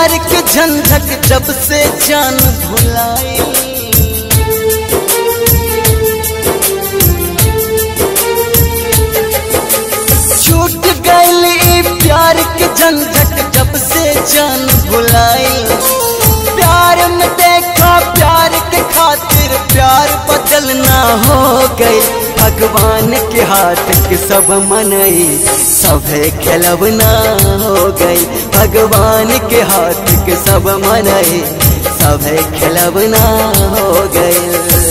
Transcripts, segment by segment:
प्यार के झंझक जब से जान भुलाई। छूट गई प्यार के झंझक जब से जान भुलाई। प्यार में देखा प्यार के खातिर प्यार बदलना हो गई। भगवान के हाथ के सब मनई सभे खेलवना हो गई। भगवान के हाथ के सब मनई सभे खेलवना हो गई।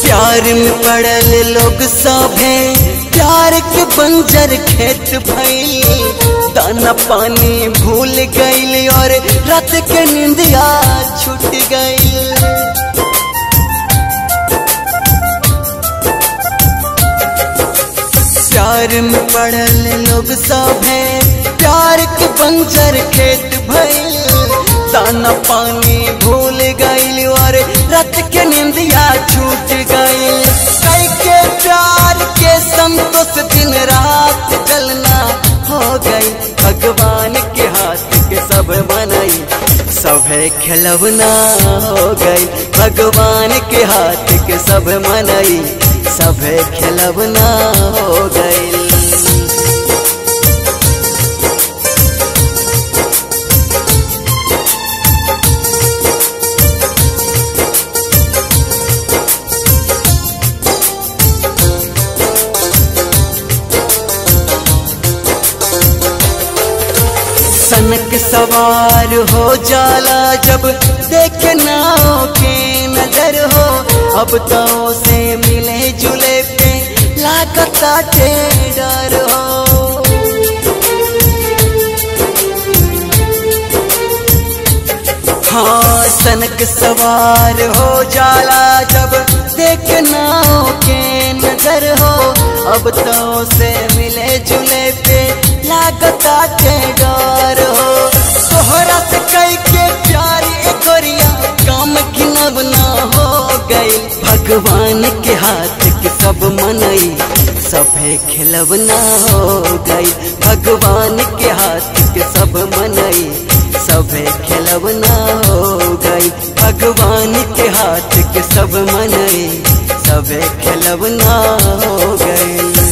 प्यार में पड़ल लोग सभे प्यार के बंजर खेत भइल। दाना पानी भूल गइल और रात के निंदिया छूट गइल। प्यार में पड़ल लोग सभे प्यार के बंजर खेत भइल। दाना पानी भूल गइल और रात के निंदिया छूट गइल। कई के प्यार के संतोष दिन रात जलना हो गई। भगवान के हाथ के सब मनई सभे खेलवना हो गई। भगवान के हाथ के सब मनई सभे खेलवना हो गई। सनक सवार हो जाला जब देखना के नजर हो। अब तो से मिले जुले पे लागता डर हो। हाँ सनक सवार हो जाला जब देखना के नजर हो। अब तो से मिले जुले पे लागता डर हो। तोहरा से कई के प्यार गोरिया काम घिनवना हो गई। भगवान के हाथ के सब मनई सभे खेलवना हो गई। भगवान के हाथ के सब मनई सभे खेलवना हो गई। भगवान के हाथ के सब मनई सभे खेलवना हो गई।